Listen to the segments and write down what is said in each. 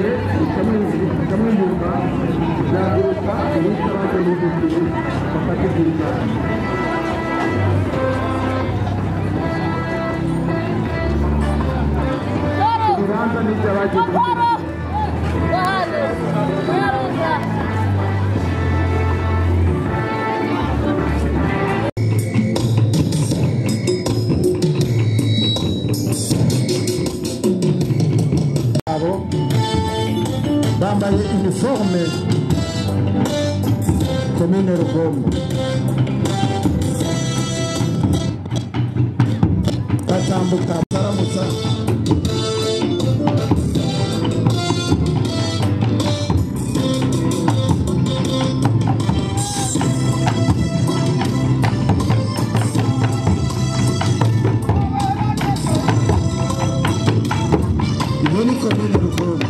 Mbere bikamwimuka byaguruka ubusa baje muri défilé bafata ibyicaro. Ibibanza n'ibyo abagiye muri défilé. Bambaye uniforme commune Rugombo, batambuka baramutsa. Iyo ni commune Rugombo.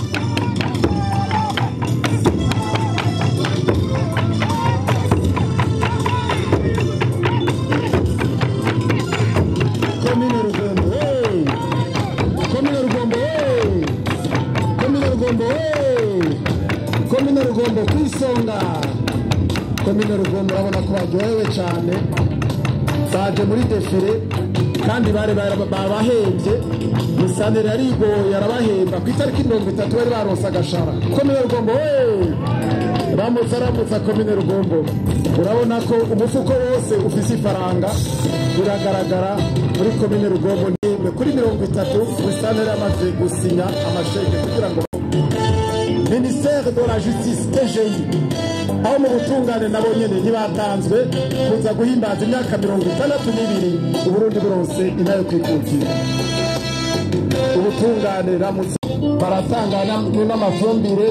Commune Rugombo, hey! Commune Rugombo, hey! Commune Rugombo, hey! Commune Rugombo kwisonga. Commune Rugombo urabona ko baryohewe cyane, baje muri défilé kandi bari babahembye. Musanere yarigoye arabahemba ku itariki 30 bari baronse agashara. Commune Rugombo, hey! Ramutsa ramutsa Commune Rugombo. Urabona ko umufuko wose ufise ifaranga, biragaragara muri Commune Rugombo. Nimwe kuri 30 Musanere amaze gusinya amasheke kugira ngo Ministère de la Justice TGI aho mu butungane nabo nyene ntibatanzwe kuza guhimbaza imyaka 62 Uburundi buronse inayo kwikukira. Ubutungane ramutse baratanga n'amafumbire.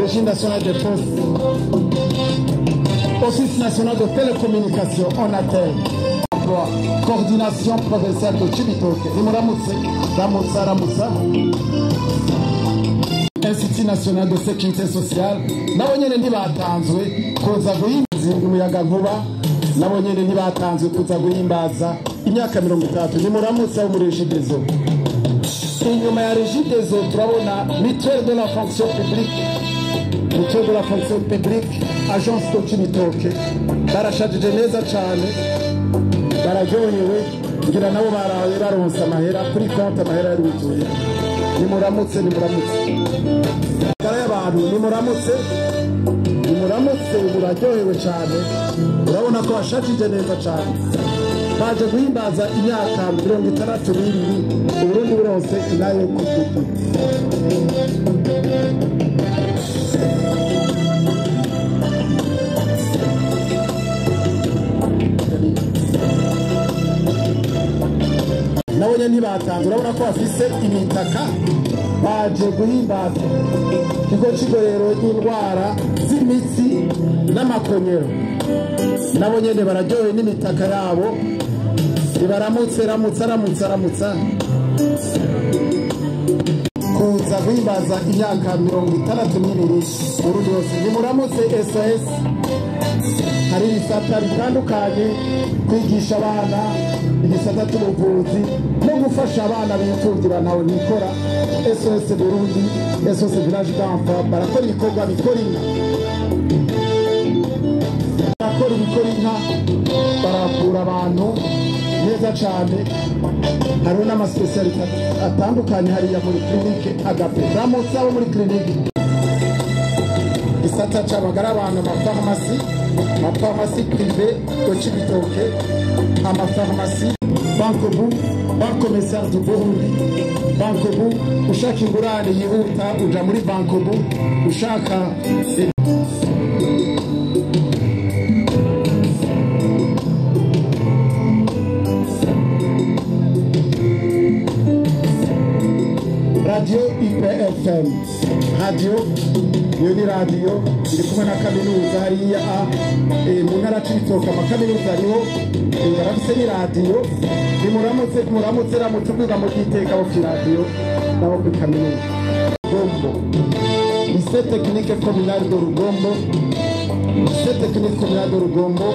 Régie nationale des postes, Office national de télécommunication ONATEL, emploi, coordination provinciale de Cibitoke. Nimuramutse, ramutsa ramutsa. Institut national de sécurité sociale nabo nyene ntibatanzwe kuza guhimbaza umuyaga nkuba, nabo nyene ntibatanzwe kuza guhimbaza imyaka 30. Nimuramutse abo muri Regideso. Inyuma ya Regideso turabona mutuelle de la fonction publique, mutuelle de la fonction publique agence de Cibitoke. Barashajije neza cane, bararyohewe, ngira nabo baraye baronse amahera kuri konti, amahera yaruzuye. Nimuramutse, nimuramutse magara y'abantu, nimuramutse, nimuramutse, muraryohewe cane, urabona ko bashajije neza cane, baje guhimbaza imyaka 62 Uburundi buronse inayo kukuku. Nabo nyene ntibatanze, urabona ko bafise imitaka, baje guhimbaza. Ikigo c'igorero ry'indwara z'imitsi n'amakonyero nabo nyene bararyohewe n'imitaka yabo. Ibaramutse, ramutsa ramutsa ramutsa. Kuza guhimbaza imyaka 62 Burundi yose. Nimuramutse SOS. Hari ibisata bitandukanye, kwigisha abana, igisata cy'ubuvuzi no gufasha abana b'imfubyi bantawe nikora. SOS Burundi, SOS Village d'Enfants barakora ibikorwa bikora inka, barakora ibikora inka, baravura abantu neza cyane. Hariho n'amasipesiyalite atandukanye hariya muri clinique Agape. Ramutse abo muri clinique. Gisata c'amagara abantu, amafarumasi, amafarumasi privé de Cibitoke, amafarumasi Bancobu, Banque commerciale du Burundi. Bancobu, ushaka ingurane yihuta uja muri Bancobu, ushaka Radio IPFM, radio iyo ni radio iri kumwe na kaminuza hariya mu ntara Cibitoke, amakaminuza ariho barafise n'iradiyo. Nimuramutse, muramutse, ramutse ubwiga mu ryiteka bo kw'iradiyo nabo kuri kaminuza. Rugombo, lycée technique communal de Rugombo, lycée technique communal de Rugombo.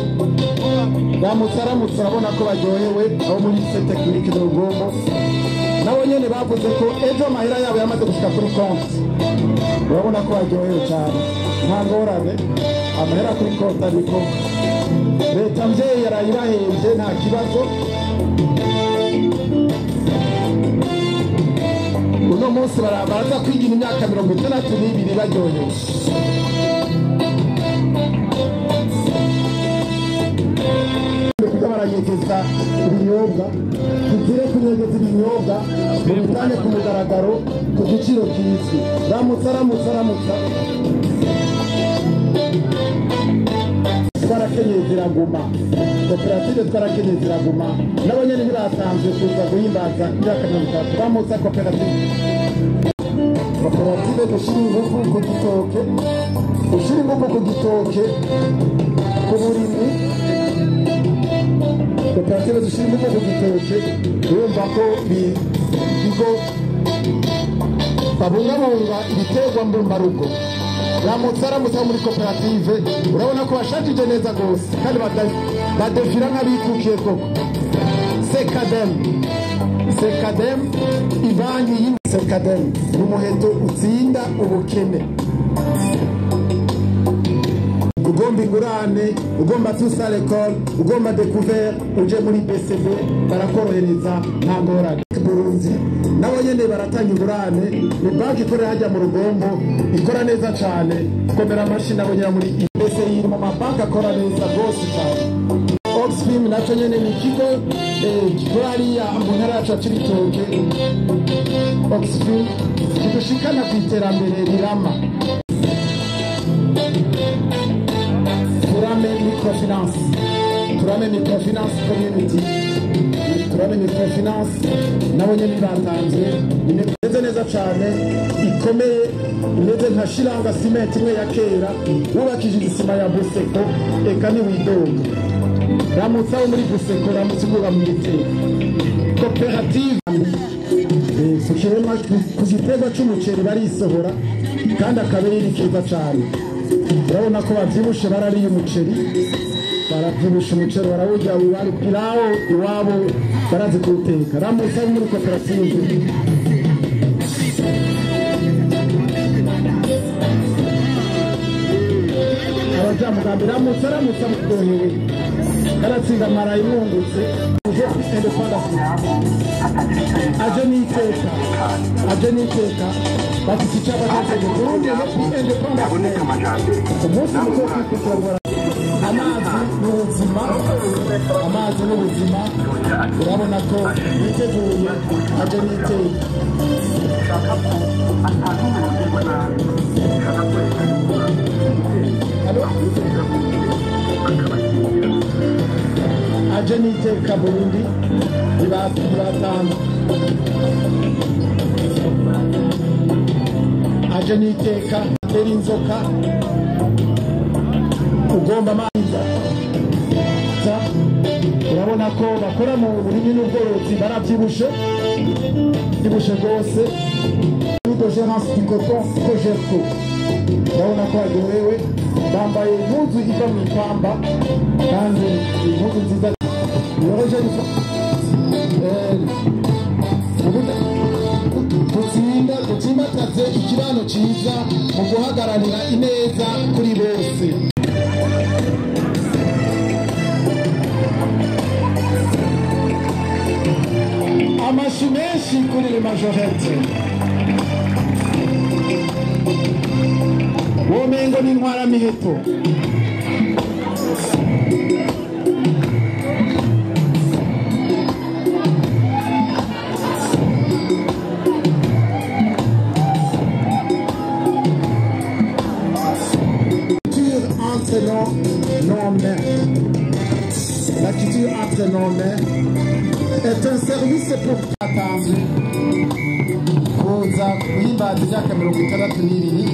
Ramutse, ramutse, urabona ko baryohewe abo muri lycée technique de Rugombo. Nabo nyene bavuze ko ejo amahera yabo yamaze gushika kuri konti. Urabona ko baryohewe cyane, nta ngorane, amahera kuri konti ariko leta mvyeyi yarayibahembye nta kibazo. Uno munsi baraza kwigira imyaka 62 baryohewe. Baranyegeza ibinyobwa, tugire kunyegeza ibinyobwa mubitange ku mugaragaro ku giciro kizwi. Ramutsa ramutsa ramutsa. Twarakenyeye ziraguma, koperative twarakenyeye ziraguma, nabo nyene ntibasanzwe kuza guhimbaza imyaka 30. Ramutsa koperative. Koperative dushira ingufu ku gitoke, dushira ingufu ku gitoke, ku burimyi. Koperative dushira ingufu ku gitoke, urumva ko ibigo babungabunga ibiterwa mbumbarugo. Ramutsa ramutsa muri koperative, urabona ko bashajije neza gose kandi badefira nk'abikukiye koko. Sekadem, Sekadem, ibanki y'I Sekadem ni umuheto utsinda ubukene. Ugomba ingurane, ugomba tout ça l'école, ugomba découvert, uje muri BCB barakorohereza nta ngorane. Burundi nabo nyene baratanga ingurane, ni banki ikorera hajya mu Rugombo, ikora neza cyane. Komera amashi nabo nyene muri BCI mu mabanki akora neza gose cyane. Oxfam naco nyene ni ikigo gikora hariya mu ntara yacu ya Cibitoke. Oxfam kidushikana ku iterambere rirama. Turame Microfinance, Turame Microfinance Community, Turame Microfinance nabo nyene batanzwe, imeze neza cyane, ikomeye, imeze nka Shiranga cement imwe ya kera, wubakishije isima ya Buseko, eka ni widoga. Ramutsa wo muri Buseko, ramutsa uvuga mu gitego. Koperative ku giterwa c'umuceri barisohora kandi akabiri ni keza cyane. Urabona ko bavyibushe, barariye umuceri, baravyibushe umuceri barawurya, wari pilawo iwabo barazi kuwuteka. Ramutsa wo muri koperative. Abajamugambi ramutsa ramutsa muryohewe, karatsinda mwaraye mwungutse. Aje n'iteka, aje n'iteka, bafite icyapa cyanditse Burundi Happy Independence. Umunsi mukuru wo kwikukira. Amazi n'ubuzima, amazi n'ubuzima, urabona ko biteguye. Aje n'iteka. Aje n'iteka Burundi ntibatanga. Aje n'iteka tera inzoka, ugomba amazi. Urabona ko bakora mu burimyi n'ubworozi, baravyibushe, byibushe rwose. De gérance du coton Cogerco, urabona ko baryohewe, bambaye impuzu iva mu ipamba kandi impuzu nziza yoroheje. Dutsinda dutsimbataze ikibano ciza mu guhagararira ineza kuri bose. Amashi menshi kuri les majorettes. Womengo n'intwara miheto. Entre nos mains. La culture entre nos mains est un service pour attendre. Kuza guhimbaza imyaka 62.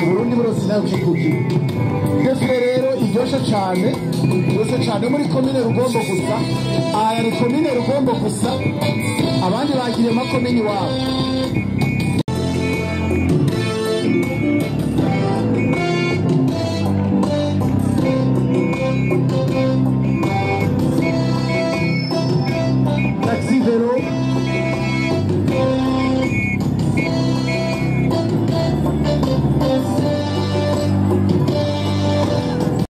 Uburundi burose nayo kikuki. Défilé rero iryoshe cyane, iryoshe cyane muri komine Rugombo gusa. Aya ni komine Rugombo gusa, abandi bagiriye makomini wabo.